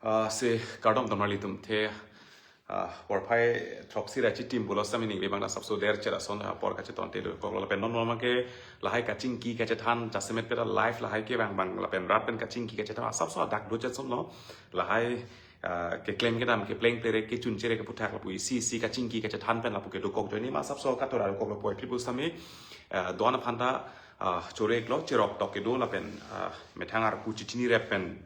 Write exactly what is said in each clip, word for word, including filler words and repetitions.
Ah, si kardom tonmarli atum the, ah, porphai throksi ra chitim pulo sami ning bang asapso der chera son, ah, apor kachetonte dokoklo lapen non non ke lahai kachingki kachethan jasemet peta live lahai kevang bang lapen rat pen kachingki kachethan asapso adak do chetsomlo lahai, ah, keklem kedam kepleng tere kechun chere keputhak lapu isi isi kachingki kachethan pen lapu kedokok joine ma asapso katora dokoklo poi triple sami, ah, doan aphanta, ah, chore eklo cherok tok kedo lapen, ah, methang arpu chichini rep pen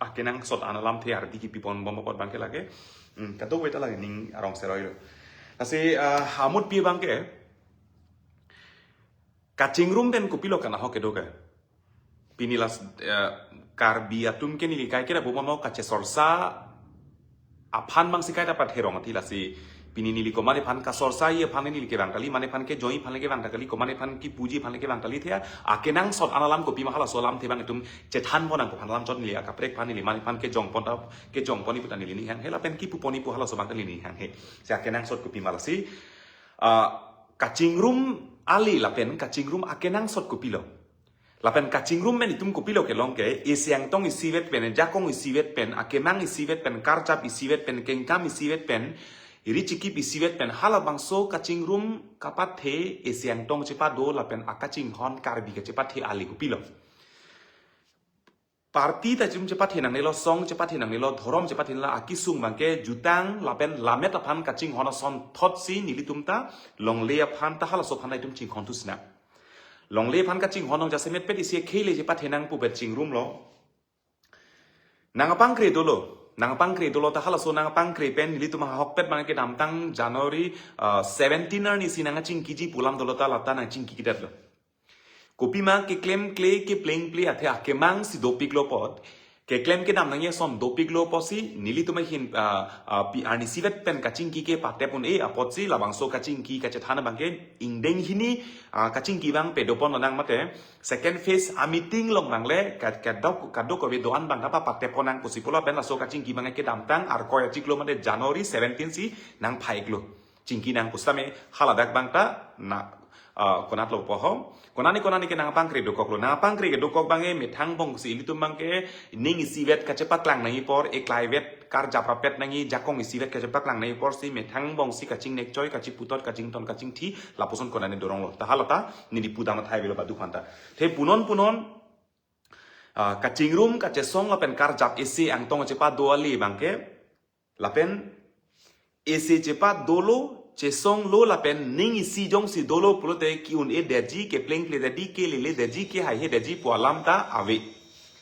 akenangsot analam the ardi kipipon bom apot bangke lake. Hmm, kadokave ta lake ning arong seroi lo. Lasi, ah, amutpi bangke kachingrum pen kopilo kanahok kedo ke. Pini las, eh, Karbi atum ke neli kaiketa bomano kachesorsa aphan bangsi kaita patherong ati lasi pini neli komat aphan kasorsa aphan neli kevang kali, mane aphan kejoi aphan kevang kali, komat aphan kipuji aphan kevang kali thea. Akenangsot analam kopima halaso alamthe bang itum chethan ponnang ko aphan alam chot neli akaprek aphan neli mane aphan kejong pon ta kejong pon ipu ta neli ning hanghe lapen kipu pon ipu halaso bang ta neli ning hanghe. Si akenangsot kopima lasi, ah, kachingrum ale lapen kachingrum akenangsot kopilo. Lapen kachingrum pen itum kopilo kelong ke, isi angtong isivet pen, jakong isivet pen, akemang isivet pen, karjap isivet pen, kengkam isivet pen, iri chikip isivet pen, halabangso kachingrum kapathe isi angtong chepado lapen akachinghon Karbi kachepathe ale kopilo. Party ta chum chepathe nangnelo, song chepathe nangnelo, dhorom chepathe nangnelo, akisung bangke jutang lapen lammet aphan kachinghon asonthotsi nelitum ta longle aphan ta halaso aphan itum chinghon thusina. Longle aphan kachinghon nong jasemet pet isi khele chepathe nang pupet chingrumlo. Nangpangkre dolo, nangpangkre dolo ta halaso nangpangkre pen nelitum ahokpet bang kedamtang January, ah, seventeen arnisi nangchingkiji pu alam dolo ta lata nangchingki kidet lo. Kopima keklemkle keplengple athe akemang si dopiklo apot, keklem kedam nangji ason dopiklo apotsi nelitum ahin, ah, ah, pi arnisivet pen kachingki ke patep un-e apotsi labangso kachingki kachethan bangke ingdeng hini, ah, kachingki bang pedopon nang mate second phase a meeting along nangle ka-, kadok kadokave do-an bang ta patep ponnang pusi pulo pen laso kachingki bang kedamtang Arkoi achiklo mate January seventeen si nangphaiklo. Chingki nang pusitame haladak bang ta na, ah, konatlo pohom. Konani konani ke nangpangkre dokoklo. Nangpangkre kedokok bang e methang bongsi ilitum bangke ning isivet kachepaklang nangji apor, eklaivet karjap rapet nangji, jakong isivet kachepaklang nangji aporsi methang bongsi kachingnek choi, kachiputot, kachington, kachingthi, lapuson konani doronglo. Ta halata neli pudam athai avelo badu phanta. The punon punon, ah, kachingrum kachesong lapen karjap isi angtong chepado ale bangke lapen isi chepadolo, chesonglo lapen ning isi jongsi dolo pulote ki-un-e detji, keplengple detji, kelele detji, kehaihei detji pu alam ta ave.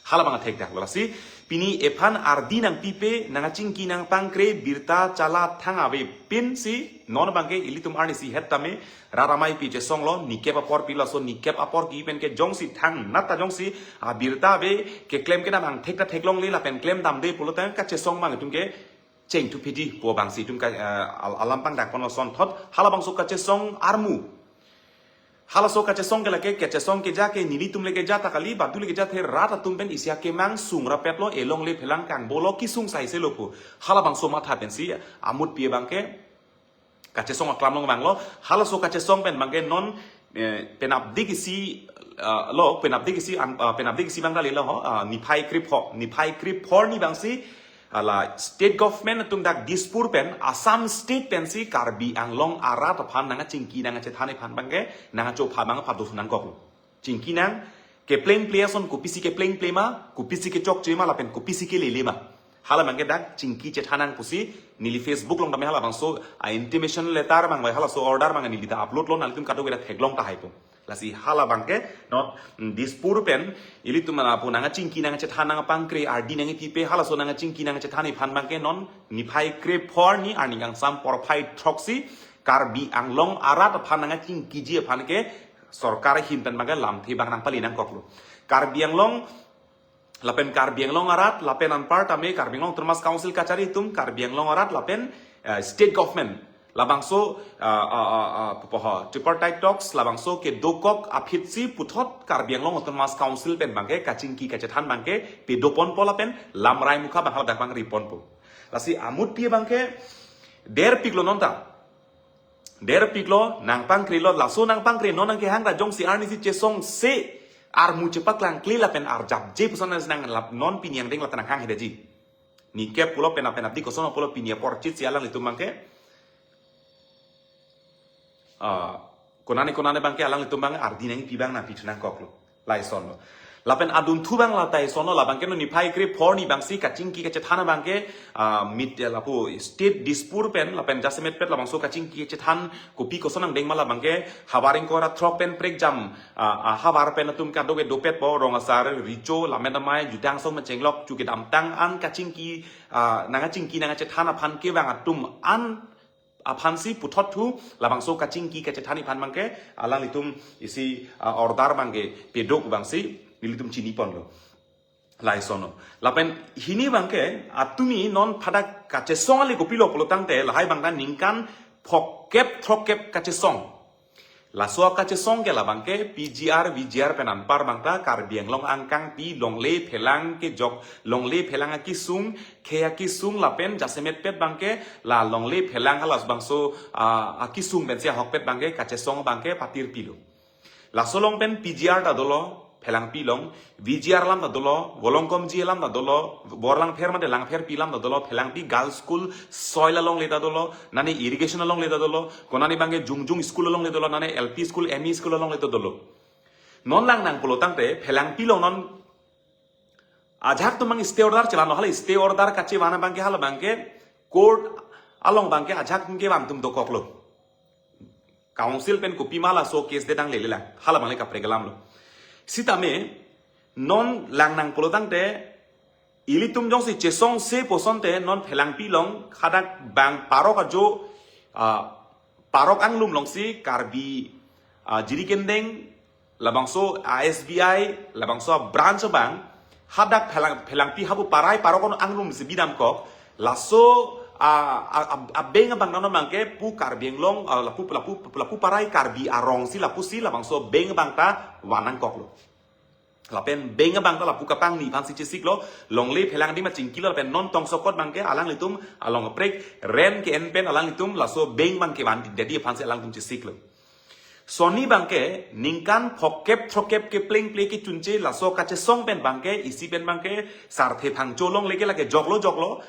Halabang athekdak lo lasi pini ephan ardi nangpipe nangchingki nangpangkre birta chala thang avepinsi non bangke ilitum arnisi het tame rat amei pi chesonglo, nikep apor pi laso nikep apor kipi pen ke jongsi thangnat ta jongsi abirta ave keklem kedam angthek ta theklongle lapen klemdamde pulote kachesong bang itum ke chengthu phidi pu bangsi itum ka, eh, al-, alam pangdak pon asonthot halabangso kachesong armu. Halaso kachesong ke lake, kachesong keja ke nelitum le keja ta kali, badu le keja the rat atum pen isi akemang sung rapetlo, elongle phelang kangbolo, kisung saise lo pu. Halabangso matha pensi amutpi bangke kachesong aklam along vanglo, halaso kachesong pen bangke non, eh, penapdik isi, ah, lo, penapdik isi an-, ah, penapdik isi bang kali lo ho, ah, niphai krepho, niphai krepho arni bangsi, ah, la state government atum dak Dispur pen, Assam state pensi Karbi Anglong arat aphan nangchingki nangchethan aphan bangke, nangchopha bang aphan do nangkoklo. Chingki nang, keplengple ason kopisi keplengple ma, kopisi kechokche ma, lapen kopisi kelele ma. Hala bangke dak chingki chethan nang pusi, neli Facebook along tame halabangso, a intimation letter bang bai halaso order bang neli ta upload lo, nanglitum kadokave ta theklong tahai pu. Lasi hala bangke, non, mm, Dispur pen, ilitum lapu nangchingki nangchethan nangpangkre, ardi nangpipe, halaso nangchingki nangchethan aphan bangke, non, niphai krepho arni, arni kangsam porphai throksi, Karbi Anglong arat aphan nangchingkiji aphan ke, sorkar ahin pen bangke lamthe bang nangpali nangkoklo. Karbi Anglong, lapen Karbi Anglong arat, lapen anpar tame Karbi Anglong Autonomous Council kachari atum, Karbi Anglong arat, lapen, eh, state government. Labangso, ah, ah, ah, ah, pupo ho, tripartite talks, labangso kedokok aphitsi puthot Karbi Anglong Autonomous Council pen bangke, kachingki kachethan bangke, pedopon po lapen, lamrai mukha bang haladak bang ripon po. Lasi amutpi bangke, derpiklo non ta. Derpiklo, nangpangkrelo, laso nangpangkre, non nangkehang ta jongsi arnisi chesongse, armu chepaklangkle lapen arjapje puson nang lap non pini angdeng lata nanghang hedaji. Ni kep pulo pen apen adi koson pulo pini apor chit si alanglitum abangke, ah, konane konane abangke alanglitum abang ardi nangpi abang nangpi thu nangkoklo. Laisonlo. Lapen adunthu abang la taisonlo, labangke non niphai kre-pho arni abangsi kachingki kachethan abangke, ah, mit, eh, lapu state Dispur pen, lapen jasemet pet labangso kachingki kachethan kopi koson angdeng ma labangke, havar ingkoi ra throk pen prekjam, ah, ah, havar pen atum kadokave dopetpo, rong asar, recho, lammet amei, jutang song mechenglok, chu kedamtang an kachingki, ah, nangkachingki nangkachethan aphan kevang atum an aphansi puthot thu, labangso kachingki kachethan aphan abangke, alanglitum isi, ah, order abangke pedok abangsi, nelitum chiniponlo. Laisonlo. Lapen hini abangke, atumi non phadak kachesong ale kopilo pulo tangte, lahai abangta ningkan phokep throkkep kachesong. Laso kachesong ke labangke P G R, V G R pen anpar abangta Karbi Anglong angkangpi longle phelang kejok, longle phelang akisung, khei akisung lapen jasemet pet abangke la longle phelang halas bangso, ah, akisung pensi ahokpet abangke kachesong abangke patirpilo. Laso along pen P G R ta dolo, Phelangpi along, V G R alam ta dolo, Volongkomji alam ta dolo, Borlangpher mate Langpherpi alam ta dolo, Phelangpi Girls School soil alongle ta dolo, nane irrigation alongle ta dolo, konane abangke jongjung school alongle dolo, nane L P school, M E school alongle ta dolo. Non lang nang pulo tangte, Phelangpi along non ajahak atum abang stay order chelang lo, hala stay order kachevan abangke hala abangke court along abangke ajahak atum kevan atum dokoklo. Council pen kopima laso case de danglele lang. Hala abang le kaprek alamlo. Sitame non lang nang pulo tangte ilitum jongsi chesongse pu asonte non Phelangpi along hadak bang parok ajo, ah, parok anglum alongsi Karbi, ah, Jirikindeng labangso A S B I, labangso branch abang, hadak Phelang, Phelangpi hapu parai parok anglum si bidamkok, laso, ah, ah, ah, ah, bank abang nano abangke pu Karbi Anglong, ah, lapu, lapu, lapu parai Karbi arongsi lapusi labangso bank abangta van nangkoklo. Lapen bank abangta lapu kapangni aphansi chesiklo, longle phelang adim achingkilo lapen non tongsokot abangke alanglitum along kaprek rent ke-en pen alanglitum laso bank abangke van dadi aphansi alanglitum chesiklo. Sonni abangke ningkan phokep throkkep keplengple kechunche laso kachesong pen abangke isi pen abangke Sarthe Phangcho alongle ke lake joklo joklo,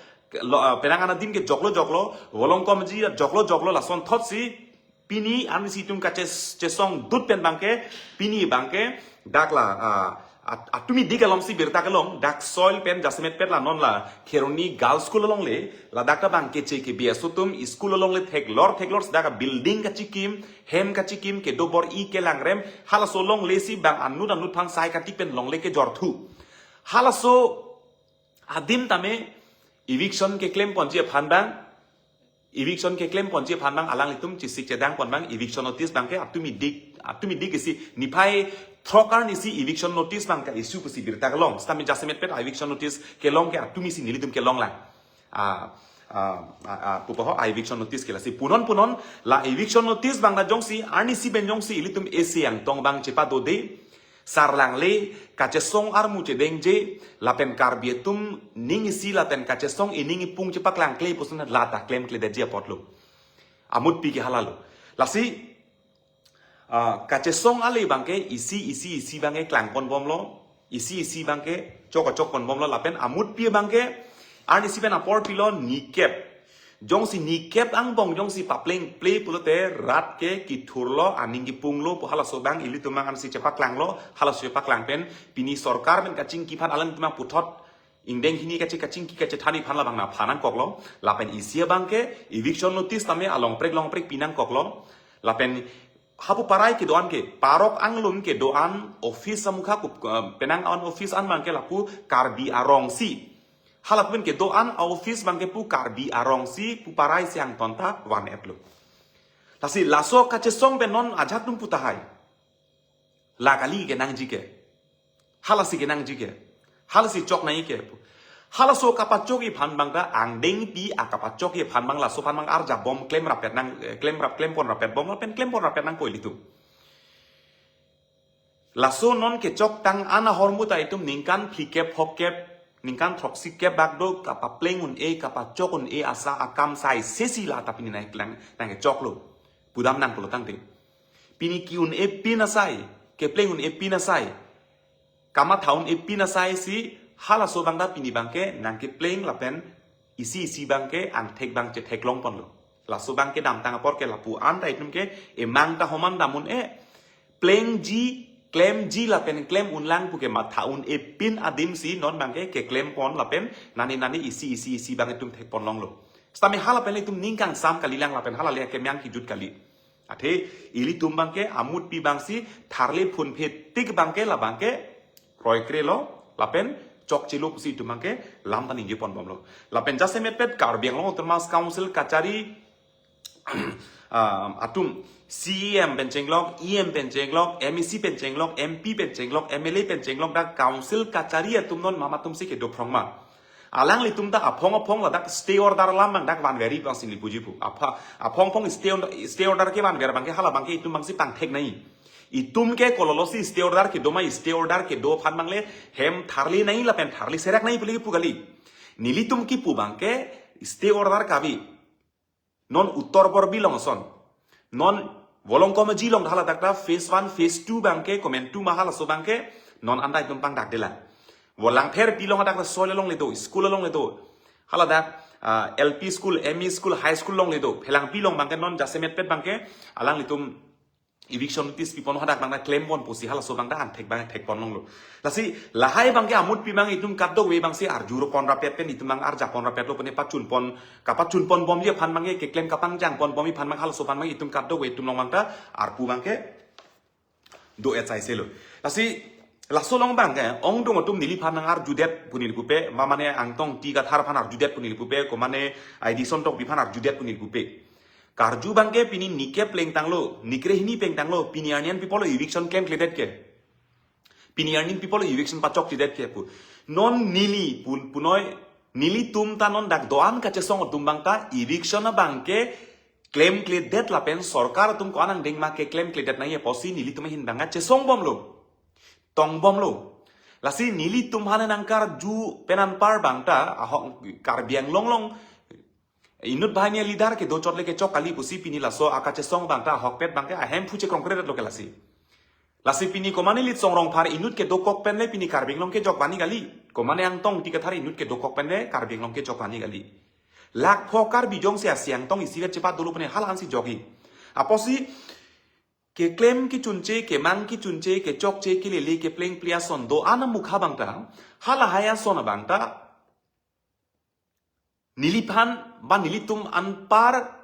lo, ah, penang an adim ke joklo joklo, Volongkomji joklo joklo, lasonthotsi pini arnisi atum kaches-, chesongdut pen abangke, pini abangke dak la, ah, at-, atumi dik alongsi birta kelong, dak soil pen jasemet pet la non la Kheroni Girls School alongle, ladak ta abangke che ke B S O atum school alongle theklor theklor, dak building kachikim, hem kachikim, kedo bor-i kelangrem, halaso alongle si bang anut anut aphan sai katik pen longle kejorthu. Halaso adim tame eviction keklemponji aphan abang, eviction keklemponji aphan abang alanglitum chesik chedangpon abang, eviction notice abangke atumi dik, atumi dik isi niphai throk arnisi eviction notice abang ka-issue pusi birta kelong. Sitame jasemet pet eviction notice kelong ke atumisi nelitum kelong lang. Ah, ah, ah, ah, pupo ho, eviction notice ke lasi punon punon, la eviction notice abang na jongsi arnisi pen jongsi ilitum isi Angtong abang chepadode, sarlangle, kachesong armu chedengje, lapen Karbi atum ning isi lapen kachesong ining ipung chepaklangkle puson lata klemkledetji apotlo. Amutpi ke halalo. Lasi, ah, kachesong ale abangke isi, isi, isi abangke klangponbomlo, isi, isi abangke chok chokponbomlo, lapen amutpi abangke, arnisi pen apor pilo ni kep. Jongsi ni kep angbong jongsi paplengple pulote rat ke kithurlo, aning kipunglo pu halaso abang ilitum abang ansi chepaklanglo, halaso chepaklang pen pini sorkar pen kachingki aphan alanglitum abang puthot ingdeng hini kache kachingki kachethan aphan labang na phan nangkoklo, lapen isi abangke eviction notice tame along prek long prek pinangkoklo, lapen hapu parai kedo-an ke, parok anglum kedo-an office amukha kup-, eh, penang an office an abangke lapu Karbi arongsi. Halapu pen kedo-an office abangke pu Karbi arongsi pu parai si angton ta van-etlo. Lasi laso kachesong pen non ajahak atum pu tahai. La kali kenangji ke. Halasi kenangji ke. Halasi chok nangji ke. Halaso kapachokji aphan abangta angdengpi akapachokji aphan abang laso aphan abang arjabom klemrap-et nang, eh, klemrap, klemponrap-etbomlo pen klemponrap-et nangkok ilitum. Laso non kechoktang an ahormu ta itum ningkan phlikep phokep, ningkan throksi kep bak do, kapapleng un-e, kapachok un-e asa akam sai sesi la ta pini nangklang, nangkechoklo. Pudam nang pulo tangte. Pini ki-un-e pin asai, kepleng un-e pin asai, kamatha un-e pin asai si Halaso abang ta pini abangke nangkepleng lapen isi isi abangke angthek abang chetheklong ponlo. Laso abangke damtang apor ke lapu-an ta itum ke emang ta homan dam un-e. Plengji, klemji lapen klem unlang pu ke matha un-e pin adim si non abangke keklem pon lapen nani nani isi isi isi abang itum thek pon longlo. Sitame hala pen itum ning kangsam kalilang lapen hala le kemyang kejut kali. Athe ilitum abangke amutpi abang si tharle phunphe tik abangke la abangke kroikre lo lapen chokchelo pusi itum abangke lam ta ningje pon bomlo. Lapen jasemetpet Karbi Anglong Autonomous Council kachari, ah, atum C E M pen chenglok, E M pen chenglok, M A C pen chenglok, M P pen chenglok, M L A pen chenglok, dak council kachari atum non mama atum si kedo phrong ma. Alanglitum ta aphong aphong ladak stay order alam abang dak vanveri abang si neli puji pu. Apha, aphong aphong stay order, stay order kevanver abangke hala abangke itum abang si pangthek nai. Itum ke kololo si stay order kedo ma, stay order kedo aphan abang le hem tharle nai lapen tharle serak nai pu le kipu kali. Nelitum kipu abangke stay order kave. Non Uttar Borbil along ason. Non Volongkom Aji along hala dak ta phase one, phase two abangke, komantu ma halaso abangke, non anta itum pangdakdelang. Volangther pi along dak ta soil along le do, school along le do. Hala dak, ah, L P school, M E school, high school along le do. Phelangpi along abangke non jasemetpet abangke, alanglitum eviction notice pi pon hadak abang ta klem pon pusi halaso abang ta angthek abang thek pon longlo. Lasi lahai abangke amutpi abang itum kadokave abang si arju ro pon rapet pen itum abang arja pon rapet lo pene pachun pon, kapachun pon bomji aphan abangke keklem kapangjang pon bomji aphan abang halaso aphan abang itum kadokave itum along abang ta arpu abangke do-et saise lo. Lasi laso along abangke ongdung atum neliphan nang arjudet pu neli pupe, ma mane Angtong Ingti Kathar aphan arjudet pu neli pupe, ko mane I D Son Tokbi aphan arjudet pu neli pupe. Karju abangke pini nike plengtanglo, nikre hini plengtanglo, pini arni an pi pulo eviction klemkledet ke. Pini arni pi pulo eviction pachokchedet ke pu. Non neli pun punoi, nelitum ta non dak do-an kachesong atum abang ta eviction abangke klemkledet lapen sorkar atum ko-an angdeng ma keklemkledet nangji apotsi nelitum ahin abang ta chesong bomlo. Tong bomlo. Lasi nelitum aphan nangkarju pen anpar abang ta ahok Karbi Anglong along inut banghini a-leader kedo chot le kechok kali pusi pini laso akachesong abang ta ahokpet abangke ahemphu chekrongkre lo ke lasi. Lasi pini ko mane Litsong Rongphar inut kedokok pen le pini Karbi Anglong kejok bani kali. Ko mane Angtong Ingti Kathar inut kedokok pen le Karbi Anglong kejok bani kali. Lakh pho Karbi jongsi asi Angtong isivet chepat dolo pene hala ansi jokji. Apotsi keklem kechunche, kemang kechunche, kechokche, kelele, keplengple ason do-an amukha abang ta, halahai ason abang ta neliphan ba nelitum anpar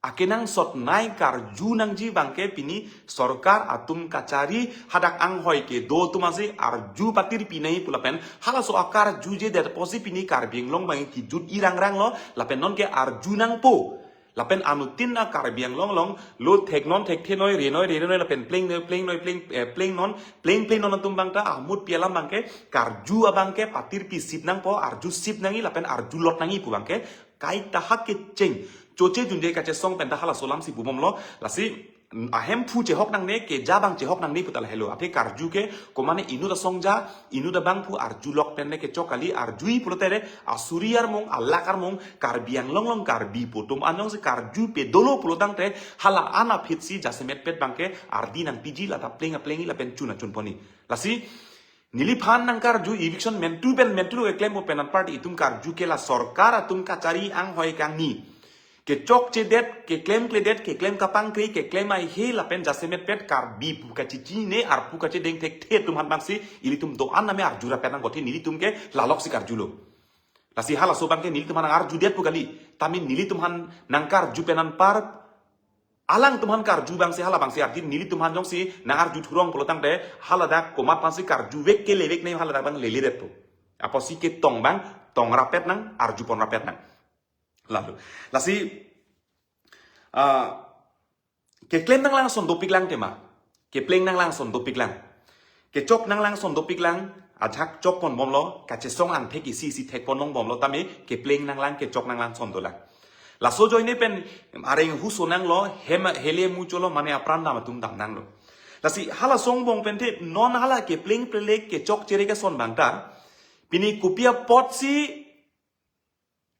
akenangsot nai karju nangji abangke pini sorkar atum kachari hadak anghoi kedo atum asi arju patirpi nai pu lapen halaso akarjujedet apotsi pini Karbi Anglong abang kejut irangrang lo lapen nonke arju nangpo. Lapen anuttin a Karbi Anglong along lo thek non thekthe noi, re noi, re noi, lapen pleng noi, pleng noi, pleng, eh, pleng non, plengple non atum abang ta amutpi alam abangke karju abangke patirpi sip nangpo, arju sip nangji lapen arjulot nangji pu abangke kaita hak kecheng. Choche junje kachesong pen ta halaso alam si pu bomlo. Lasi ahemphu chehok nangne, keja abang chehok nangne pu ta lahelo. Athe karju ke ko mane inut asongja, inut abangphu arjulok pen le kechok kali, arjuji pulote re asuri armung, alak armung, Karbi Anglong along Karbi pu atum an jongsi karju pe dolo pulotangte hala an aphi si jasemetpet abangke ardi nangpiji, la ta pleng aplengji lapen chun achun ponji. Lasi neliphan nangkarju eviction mentu pen mentu lo keklem pen anpar itum karju ke la sorkar atum kachari anghoi kangni kechokchedet, keklemkledet, keklem kapangkre, keklem aihe lapen jasemetpet Karbi pu kachechine, arpu kachedeng thekthe atum aphan abang si ilitum do-an name arju rapet nangkok, athe nelitum ke lalok si karjulo. Lasi halaso abangke nelitum aphan nang arjudet pu kali. Tame nelitum aphan nangkarju pen anpar alangtum aphan karju abang si hala abang si ardi, nelitum aphan jongsi nang arju thurong pulotangte hala dak komat aphan si karjuvek kelevek nai hala dak abang leledet pu. Apotsi ketong abang tong rapet nang, arju pon rapet nang. Lalu, lasi, ah, keklem nanglang ason dopiklang tema. Kepleng nanglang ason dopiklang. Kechok nanglang ason dopiklang, ajahak chok pon bomlo, kachesong angthek isi isi thek pon long bomlo, tame kepleng nanglang, kechok nanglang ason dolang. Laso ajoine pen areng huso nanglo, hem hele mucholo, mane apran dam atum dam nanglo. Lasi halaso angbong pen te non hala kepleng plelek kechokcherek ason abang ta pini kopi apotsi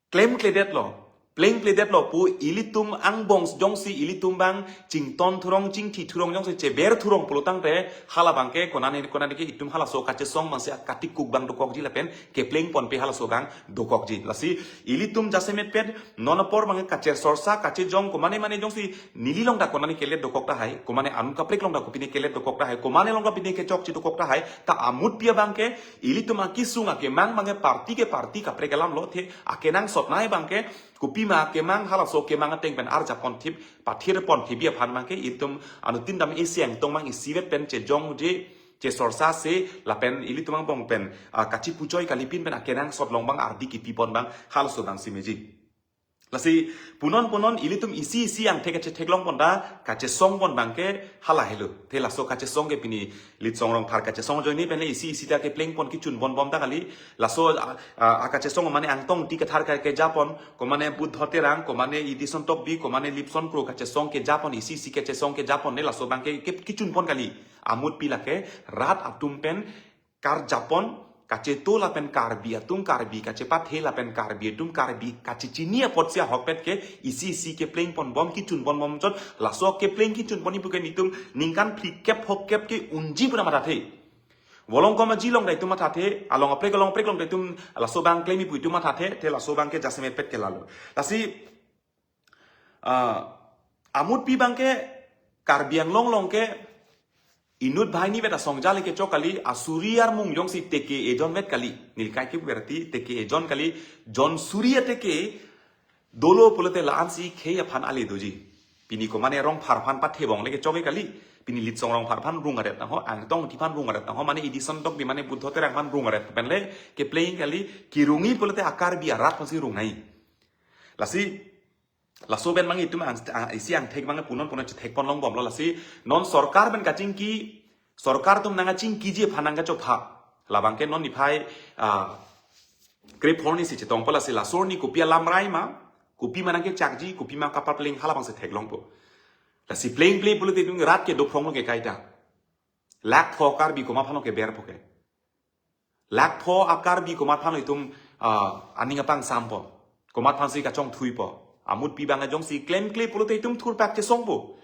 klemkledet lo. plengpledetlo pu ilitum angbong jongsi ilitum bang chington thurong chingthi thurong jongsi cheber thurong pulotangte hala abangke konane konane ke itum halaso kachesong bangsi akatikuk bang dokokji lapen kepleng ponpe halaso bang dokokji. Lasi ilitum jasemet pet non apor bangke kachesorsa kachejong komane mane jongsi neli along ta konane kelet dokok tahai, komane anut kaprek along ta kopine kelet dokok tahai, komane along ta pine kechokche dokok tahai, ta amutpi abangke ilitum akisung akemang bangke party ke party kaprek alamlo, the akenangsot nai bangke kopima kemang halaso kemang ateng pen arjap ponthip pathir ponthip aphan bangke itum anuttin dam isi angtong mang isivet pen chejongje chesorsa se lapen ilitum angbong pen, ah, kachipuchoi kalipin pen akenangsot along bang ardi kipi pon bang halaso bangsi meji. Lasi punon punon ilitum isi isi angthek kachetheklong pon ta kachesong pon bangke hala helo. The laso kachesong ke pini Litsong Rongphar kachesong ajoine pen le isi isi ta kepleng pon kichun pon bom ta kali. Laso, ah, ah, akachesong mane angtong ti kathar ka keja pon, komane Buddho Terang, komane Edison Tokbi, komane Lipson Kro kachesong keja pon, isi isi kachesong keja pon ne laso bangke ke kichun pon kali. Amutpi lake rat atum pen karjap pon, kacheto lapen Karbi atum Karbi kachepathe lapen Karbi atum Karbi kachechini apotsi ahokpet ke isi isi kepleng pon bom kichun pon bom chot, laso kepleng kichun pon ipu ke nitum ningkan phlikep hokkep ke unji pura mathathe. Volong koma jilong ta itum mathathe, along aprek along aprek along ta itum laso bang klem ipu itum mathathe, the laso bangke jasemet pet ke lalo. Lasi, ah, amutpi bangke Karbi Anglong along ke inut banghini vet asong jale kechok kali, asuri armung jongsi teke ejon vet kali. Neli kaike berarti teke ejon kali, jon suri ateke dolo pulote la-ansi khei aphan ale doji. Pini komane Rongphar aphan pathebong le kechok kali. Pini Litsong Rongphar aphan rung aret nangho, angtong ti aphan rung aret nangho, mane Edison Tokbi mane Buddho Terang aphan rung aret pen le kepleng kali, kirungi pulote a-Karbi arat aphansi rung nai. Lasi laso pen mang itum ang, ang, isi angthek mang punon punon chethek pon long bomlo. Lasi non sorkar pen kachingki, sorkar atum nangkachingkiji aphan nangkachopha. Labangke non niphai, ah, krep phor ni si chetong pon, lasi laso arni kopi alam rai ma, kopima nangkechakji, kopima kapapleng hala bangsi theklongpo. Lasi plengple pulote itum rat ke do phrong lo ke kaita. Lakh pho Karbi komat aphan lo keberpo ke. Lakh pho a-Karbi komat aphan lo itum, ah, aning apang sampon. Komat aphansi kachongthuipo. Amutpi bang ajongsi klemkle pulote itum thurpak chesongpo.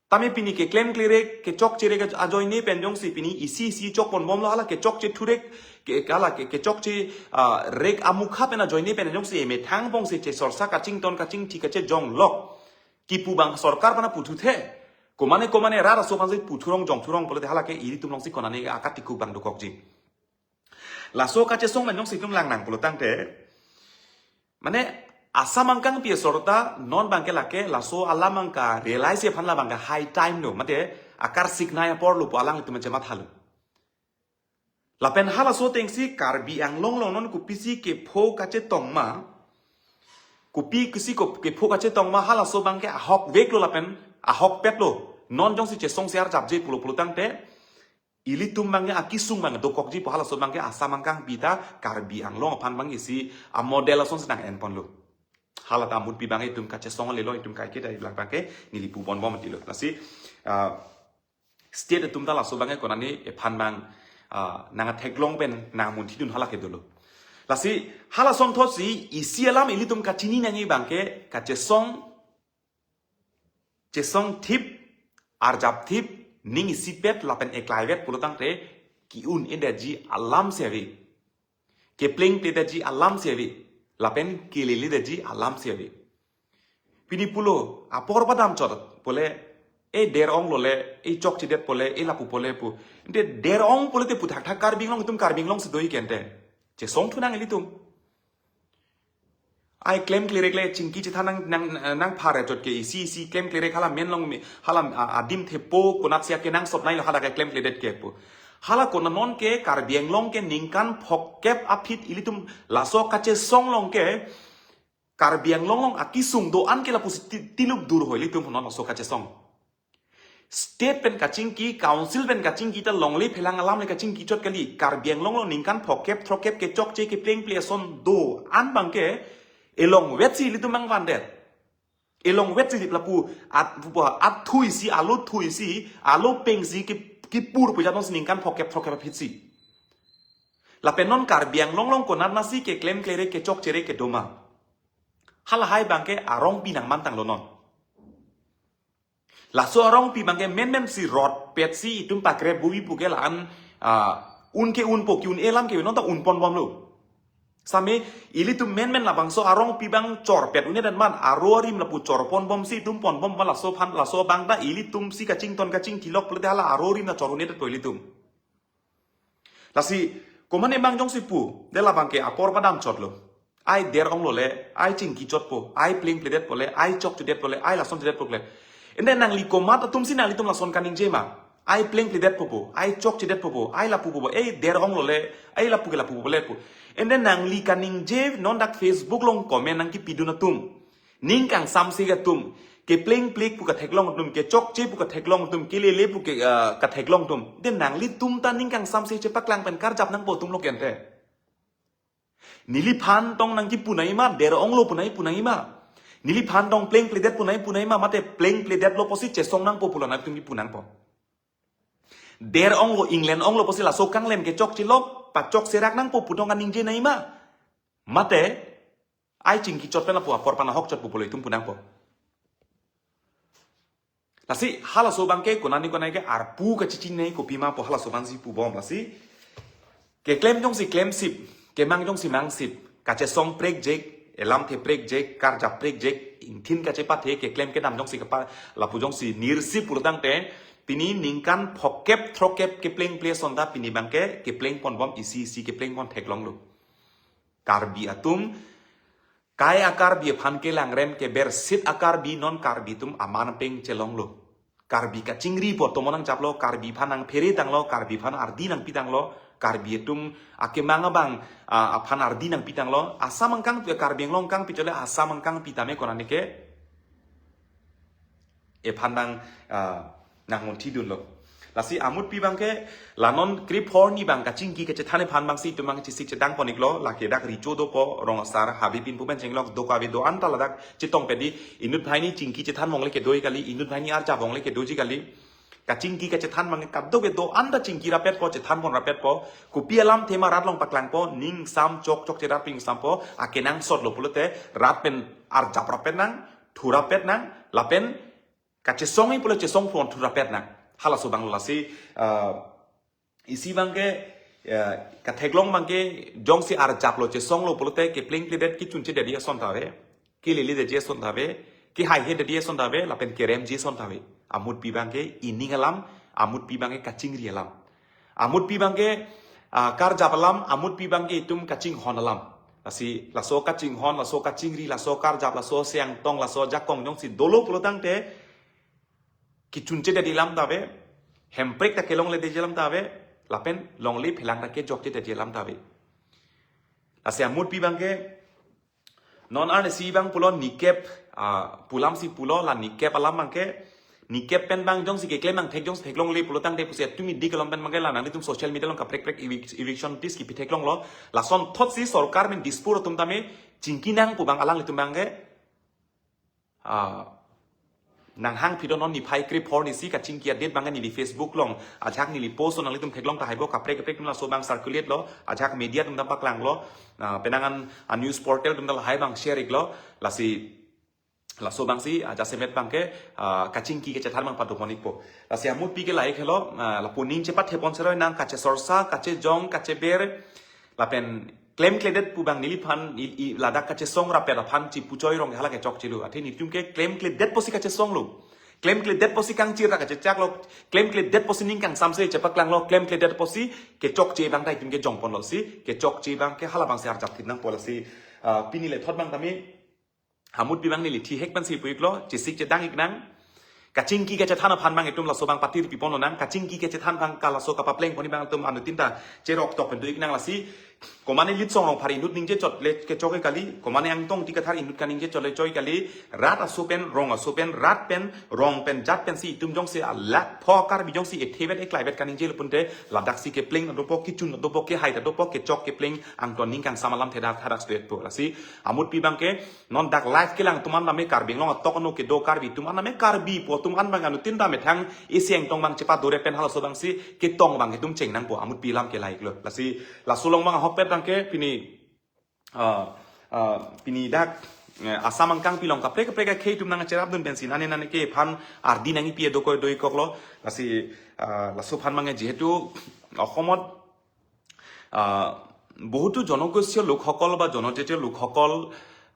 Tame pini keklemklerek, kechokcherek ajoine pen jongsi pini isi isi chok pon bomlo, hala kechokche thurek, ke, hala ke, kechokche, ah, rek amukha pen ajoine pen jongsi emethang bongsi chesorsa kachington kachingthi kachejong lok kipu bang sorkar aphan puthuthe. Komane komane rat aso aphansi puthurong jongthurong pulote hala ke ilitum alongsi konane akatikuk bang dokokji. Laso kachesong pen jongsi itum langnang pulotangte, mane asam angkangpi asor ta non bangke lake laso alam angka realize aphan la bangke high time lo, mate akarsik nai apor lo pu alanglitum chemathalo. Lapen halaso atengsi Karbi Anglong along non kopisi kepho kachetong ma, kopi kisi ko kepho kachetong ma, halaso bangke ahokvek lo lapen ahokpet lo. Non jongsi chesongsi arjapje pulo pulotangte, ilitum bangke akisung bang dokokji pu halaso bangke asam angkangpi ta Karbi Anglong aphan bang isi a-model asonsi nang-en ponlo. Hala ta amutpi bang itum kachesong lelo, itum kaike ta ilang bangke neli pu bon bom tilo. Lasi, ah, state atum ta laso bangke konane ephan bang, ah, nangtheklong pen nangmunthidun hala ke dolo. Lasi hala asonthotsi isi alam ilitum kachini nangji bangke kachesong, chesongthip, arjapthip, ning isipet lapen eklaivet pulotangte ki-un-edetji alamsi ave. Keplengpledetji alamsi ave. Lapen keleledetji alamsi ave. Pini pulo, apor padam chot pule, e der-ong lole, e chokchedet pule, e lapu pule pu. Ante der-ong pulote pu thakthak Karbi Anglong, itum Karbi Anglong si do-ik ante. Chesongthu nang ilitum. Ai klemklerek le chingki chethan nang, nang, nangphar chot ke isi isi klemklerek hala men along me, hala, ah, adim thepo konatsi akenangsot nai lo hala ke klemkledet ke pu. Hala kona non ke Karbi Anglong ke ningkan phokep aphi ilitum laso kachesong along ke Karbi Anglong along akisung do-an ke lapusi ti-, tiluk dur hoi ilitum non laso kachesong. State pen kachingki, council pen kachingki ta longle phelang alam le kachingki chot kali. Karbi Anglong along ningkan phokep throkkep kechokche keplengple ason do-an bangke elongvetsi ilitum bang vandet. Elongvetsi lapu at, pu, at thui si, alo thui si, alo peng si ki, kipur pu jatong si ningkan phokep throkkep aphi si. Lapen non Karbi Anglong along konatnasi keklemklerek kechokcherek kedo ma. Halahai abangke arongpi nangmantanglo non. Laso arongpi abangke menmen si rotpet si itum pakrep bubi puke la-an, ah, un ke unpo, ki-un-e alam ke non ta unponbomlo. Same ilitum menmen labangso arongpi abang chorpet un-edet man, aro arim lapu chorponbom si itum ponbom ma laso aphan, laso abang ta ilitum si kachington kachingkilok pulote hala aro arim ta chor un-edetpo ilitum. Lasi, komane abang jongsi pu, de labangke apor padamchotlo. Ai der-onglo le, ai chingkichotpo, ai plengpledetpo le, ai chokchedetpo le, ai lason chedetpo le. Ende nangli komat atum si nanglitum lason kaningje ma. Ai plengpledetpo po, ai chokchedetpo po, ai lapupo po, ei der-onglo le, ai lapu ke lapupo le po. Ende nangli kaningje non dak Facebook along comment nangkipidun atum. Ning kangsamse atum, keplengplek pu katheklong atum, kechokche pu katheklong atum, kelele pu ke, ah, katheklong atum. De nanglitum ta ning kangsamse chepaklang pen karjap nangpo atumlo kente. Neliphan tong nangkipu nangji ma, der-onglo pu nangji pu nangji ma. Neliphan tong plengpledet pu nangji pu nangji ma, mate plengpledetlo pusi chesong nangpo pulo nangtum kipu nangpo. Der-onglo, England onglo pusi laso kanglem kechokchelo, pachokserak nangpo pu tong kaningje nangji ma. Mate, ai chingkichot pen lapu apor panahokchotpo pulo itum pu nangpo. Lasi halaso abangke konani konai ke arpu kachechinine kopima po halaso abangsi pubom lasi. Keklem jongsi klemsip, kemang jongsi mangsip, kachesong prekjek, elamthe prekjek, karjap prekjek, ingthin kachepathe, keklem kedam jongsi kepa, lapu jongsi nirsip pulotangte, pini ningkan phokep throkep keplengple asonta pini abangke keplengponbom isi isi keplengpon theklonglo. Karbi atum, kai a-Karbi aphan kelangrem kebersit a-Karbi non Karbi atum aman peng chelonglo. Karbi kachingri po tomon nangchaplo, Karbi aphan nangphere tanglo, Karbi aphan ardi nangpi tanglo, Karbi atum akemang abang, ah, aphan ardi nangpi tanglo, Assam angkang pi Karbi Anglong angkang pi chole Assam angkang pi tame konani ke ephan nang, ah, nangmunthidunlo. Lasi amutpi abangke la non krip hor ni abang kachingki kachethan ephan abangsi itum abang chesik chedangpon iklo, lake dak Richo dopo, rong asar, Habibin pu pen chenglok, do kave do-an ta ladak chetongpet di, inut banghini chingki chethan mongle kedo kali, inut banghini arjap mongle kedoji kali. Kachingki kachethan abang kadokave do-an ta chingki rapetpo, chethanpon rapetpo, kopi alamthe ma rat along paklangpo, ning sam chokchok cherat pi ingsampo, akenangsotlo pulote, rat pen arjap rapet nang, thu rapet nang, lapen kachesongji pulo chesongpon thu rapet nang. Halaso abanglo lasi, ah, isi abangke, ah, katheklong abangke jongsi arjaplo chesonglo pulote keplengpledet kechunchedetji ason ta ave, keleledetji ason ta ave, kehaihedetji ason ta ave, lapen keremji ason ta ave. Amutpi abangke ining alam, amutpi abangke kachingri alam. Amutpi abangke, ah, karjap alam, amutpi abangke itum kachinghon alam. Lasi, laso kachinghon, laso kachingri, laso karjap, laso siangtong, laso jakong jongsi dolo pulotangte, kechunchedetji alam ta ave, hemprek ta kelongledetji alam ta ave, lapen longle phelang ta kejokchedetji alam ta ave. Lasi amutpi abangke, non arnisi abang pulo nikep, ah, pu alamsi pulo la nikep alam abangke, nikep pen abang jongsi keklem nangthek jongsi theklongle pulotangte pusi atumi dik along pen abangke la nanglitum social media along kaprek prek evic-, eviction notice kipi theklonglo, lasonthotsi sorkar men Dispur atum tame chingki nang pu abang alanglitum abangke, ah, nanghangpidun non niphai krip hor nisi kachingki a-date abangke neli Facebook along, ajahak neli post nanglitum theklong tahai bo kaprek kaprek atum laso abang circulate lo, ajahak media atum ta paklanglo, ah, penang an a-news portal atum ta lahai abang share iklo, lasi laso abangsi, ah, jasemet abangke, ah, kachingki kachethan abang padopon ikpo. Lasi amutpi ke lahai helo, ah, lapu ning chepathepon seroi nang kachesorsa, kachejong, kacheber, lapen klemkledet pu abang neliphan, i, i, ladak kachesong rapet aphan chipuchoi rong hala kechokchelo. Athe netum ke klemkledet pusi kachesonglo. Klemkledet pusi kangchir ta kachechaklo. Klemkledet pusi ning kangsamse chepaklanglo. Klemkledet pusi kechokche abang ta itum ke jongponlo si. Kechokche abangke hala abangsi arjap thit nangpo lasi. Ah, pini lethot abang tame amutpi abang neli thihek pensi pu iklo, chesik chedang ik nang. Kachingki kachethan aphan abang itum laso abang patir piponlo nang, kachingki kachethan abang ka laso kapaplengponji abang itum anuttin ta cheroktok pen do ik nang lasi. Komane Litsong Rongphar inut ningje chot le kechok kali, komane Angtong Ingti Kathar inut kaningje chot le choi kali, rat aso pen, rong aso pen, rat pen, rong pen, jat pensi itum jongsi alak pho Karbi jongsi ethevet eklaivet kaningjelo punte, ladaksi kepleng ta dopo, kechun ta dopo, kehai ta dopo, kechok kepleng, angton ning kangsam alamthe dak hadak sudetpo. Lasi, amutpi abangke, non dak live kelang atum an tame Karbi Anglong atok ano kedo Karbi atum an tame Karbi po atum an abang anuttin tame thang isi angtong abang chepadore pen halaso abangsi ketong abang itum cheng nangpo amutpi alam ke lahai iklo. Lasi laso along abang ahokpet abangke pini, ah, ah, pini dak A, Assam angkang pilong kaprek kaprek akhei atum nangcherapdun pensi nane nane ke aphan ardi nangpi-e dokok dokok lo. Lasi, ah, laso aphan mange jihetu Assam ot, ah, বহুতো জনগোষ্ঠীয় লোকসকল বা জনজাতীয় লোকসকল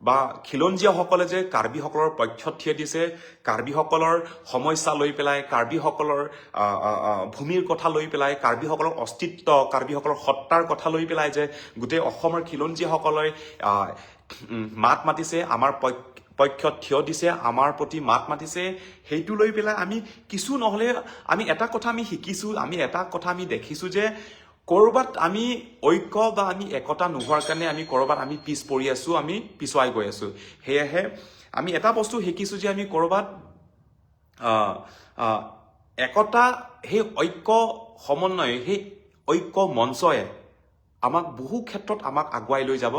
বা খিলঞ্জীয়াসকলে যে কাৰ্বিসকলৰ পক্ষত থিয় দিছে, কাৰ্বিসকলৰ সমস্যা লৈ পেলাই, কাৰ্বিসকলৰ, আহ, আহ, আহ, ভূমিৰ কথা লৈ পেলাই, কাৰ্বিসকলৰ অস্তিত্ব, কাৰ্বিসকলৰ সত্তাৰ কথা লৈ পেলাই যে গোটেই অসমৰ খিলঞ্জীয়াসকলে, আহ, উম, মাত মাতিছে, আমাৰ পক্ষ-, পক্ষত থিয় দিছে, আমাৰ প্ৰতি মাত মাতিছে, সেইটো লৈ পেলাই আমি কিছু নহ'লে আমি এটা কথা আমি শিকিছো, আমি এটা কথা আমি দেখিছো যে ক'ৰবাত আমি ঐক্য বা আমি একতা নোহোৱাৰ কাৰণে আমি ক'ৰবাত আমি পিছ পৰি আছো, আমি পিছুৱাই গৈ আছো। সেয়েহে আমি এটা বস্তু শিকিছো যে আমি ক'ৰবাত, আহ, আহ, একতা, সেই ঐক্য সমন্বয়, সেই ঐক্য মঞ্চই আমাক বহু ক্ষেত্ৰত আমাক আগুৱাই লৈ যাব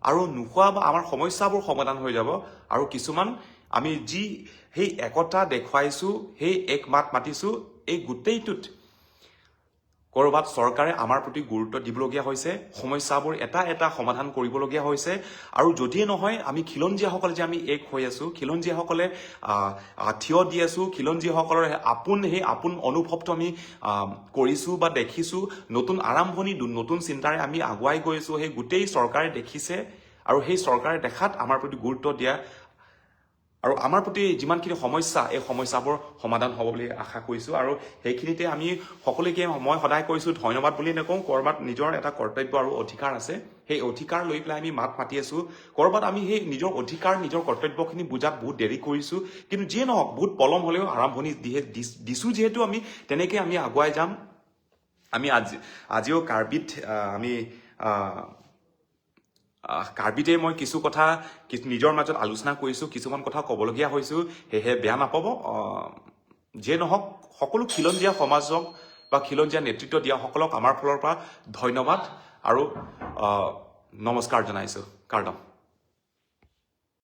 আৰু নোহোৱা বা আমাৰ সমস্যাবোৰ সমাধান হৈ যাব। আৰু কিছুমান আমি যি সেই একতা দেখুৱাইছো, সেই এক মাত মাতিছো, এই গোটেইটোত ক'ৰবাত চৰকাৰে আমাৰ প্ৰতি গুৰুত্ব দিবলগীয়া হৈছে, সমস্যাবোৰ এটা এটা সমাধান কৰিবলগীয়া হৈছে। আৰু যদিয়ে নহয়, আমি খিলঞ্জীয়াসকলে যে আমি এক হৈ আছো, খিলঞ্জীয়াসকলে, আহ, আহ, থিয় দি আছো, খিলঞ্জীয়াসকলৰ সেই আপোন, সেই আপোন অনুভৱটো আমি, আহ, কৰিছো বা দেখিছো। নতুন আৰম্ভণি, দু-, নতুন চিন্তাৰে আমি আগুৱাই গৈ আছো। সেই গোটেই চৰকাৰে দেখিছে আৰু সেই চৰকাৰে দেখাত আমাৰ প্ৰতি গুৰুত্ব দিয়া আৰু আমাৰ প্ৰতি যিমানখিনি সমস্যা, এই সমস্যাবোৰ সমাধান হ'ব বুলি আশা কৰিছো। আৰু সেইখিনিতে আমি সকলোকে মই সদায় কৈছো ধন্যবাদ বুলি নকওঁ, ক'ৰবাত নিজৰ এটা কৰ্তব্য আৰু অধিকাৰ আছে। সেই অধিকাৰ লৈ পেলাই আমি মাত মাতি আছো। ক'ৰবাত আমি সেই নিজৰ অধিকাৰ, নিজৰ কৰ্তব্যখিনি বুজাত বহুত দেৰি কৰিছো, কিন্তু যিয়ে নহওক, বহুত পলম হ'লেও আৰম্ভণি দিহে দিছ-, দিছো যিহেতু আমি তেনেকে আমি আগুৱাই যাম। আমি আজি, আজিও কাৰ্বিত, আহ, আমি, আহ, আহ, কাৰ্বিতে মই কিছু কথা কি-, নিজৰ মাজত আলোচনা কৰিছো, কিছুমান কথা ক'বলগীয়া হৈছো, সেয়েহে বেয়া নাপাব। আহ, যিয়ে নহওক, সকলো খিলঞ্জীয়া সমাজক বা খিলঞ্জীয়া নেতৃত্ব দিয়াসকলক আমাৰ ফালৰ পৰা ধন্যবাদ আৰু, আহ, নমস্কাৰ জনাইছো। কাৰ্ডম।